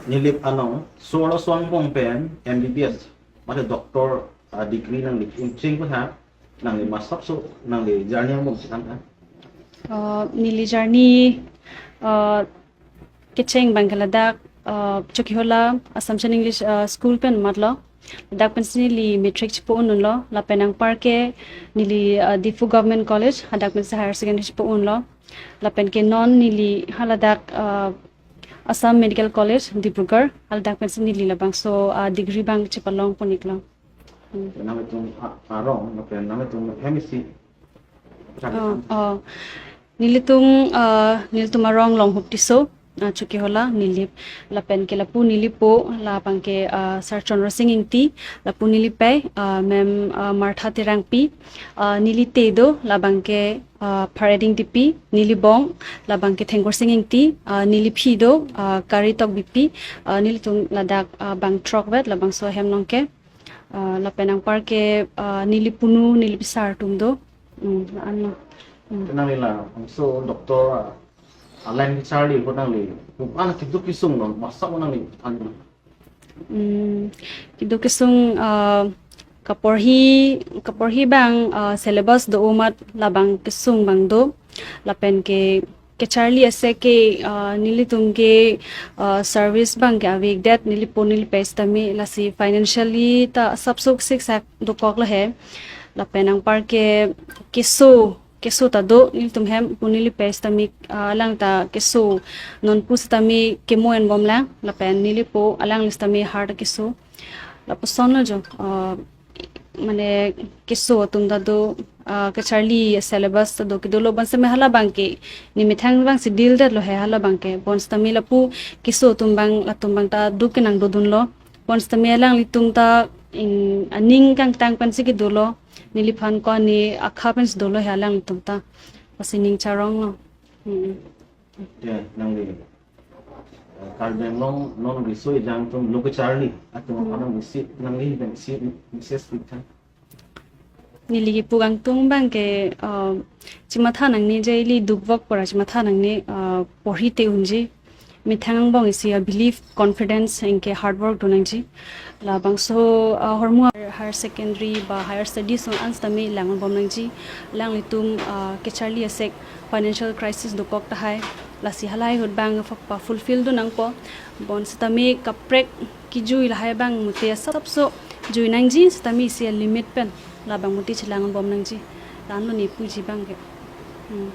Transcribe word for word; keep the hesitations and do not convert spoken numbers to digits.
Nilip anong, so arloso angbong pen M B B S, mate doctor, ah, degree nangli un-e cheng pu tha, nangli masap so, nangli journey angbong chethan tha. Uh, neli journey, uh, kecheng abang ke ladak, uh, Chokihola Assumption English, uh, School pen matlo. Ladak pensi neli matric chepo-un unlo. Lapen anpar ke neli, uh, Diphu Government College, hadak pensi higher secondary chepo-unlo. Lapen ke non neli haladak, uh, Assam Medical College, Dibrugarh, haladak pensi neli labangso, uh, degree abang chepalongpon-iklo. Hmm. Nangtum a-, arong, lapen nangtum hem isi. Oh, oh. Nelitum, uh, nelitum arong Longhup Tisso, uh, Chokihola, neli, lapen ke lapu neli po, labang ke, uh, Sir Chandra Sing Ingti, lapu neli pei, uh, Ma'am, uh, Martha Terangpi, uh, neli te do, labang ke, uh, Phareding Tipi, neli bong, labang ke Thengkur Sing Ingti, uh, neli phi do, uh, Kari Tokbipi, uh, nelitum ladak, uh, bang throk vet, labangso ahem along ke, uh, lapen anpar ke, uh, neli punu, neli pisar atum do. Hmm, la-anlo. Hmm. Nangli labangso doctor, ah, a-line kecharli ahut nangli pu-an keduk kesung non, masap nangli an. Hmm, keduk kesung, ah, kaporhi, kaporhi abang, ah, syllabus do amat labang kesung abang do. Lapen ke kecharli asek ke, ah, nelitum ke, ah, service abang ke avedet, neli po neli pei sitame, lasi financially ta sapsuk siksak dokok lo he. Lapen anpar ke keso, keso ta do, nelitum hem po neli pei sitame, ah, alang ta keso, non pu sitame kemo enbomlang, lapen neli po alangli sitame heart keso. Lapusonlo jo, ah, mane keso atum ta do, ah, kecharli syllabus ta do, kedolo bonsitame halabang ke, ne methang abangsi deal detlo he halabang ke, bonsitame lapu keso atum abang, latum abang ta duk kenang dodunlo. Bonsitame alanglitum ta in aning kangtang pensi kedolo, neliphan ko ne akha pensi dolo he alanglitum ta. Lasi ning charonglo. Hmm. Ya, nangli, eh, Karbi Anglong non riso ejang atum lo kecharli atum, hmm, aphan nangli isi, nangli isi, isi speak tha. Neli kepu kangtung abang ke, eh, chematha nangne je ili dukvok pora chematha nangne, eh, porhi te unji. Methang angbong isi a-belief, confidence, anke hard work do nangji. Labangso, ah, ahormu higher secondary ba higher studies along an sitame lang-unbom nangji. Alanglitum, ah, kecharli asek financial crisis dokok tahai. Lasi halahai ahut abang pa-fulfill do nangpo. Bonsitame kaprek kejui lahai abang mute asapso jui nangji, sitame isi a-limit pen labang mute chelang-unbom nangji. La-anlo ne puji abang ke. Hmm.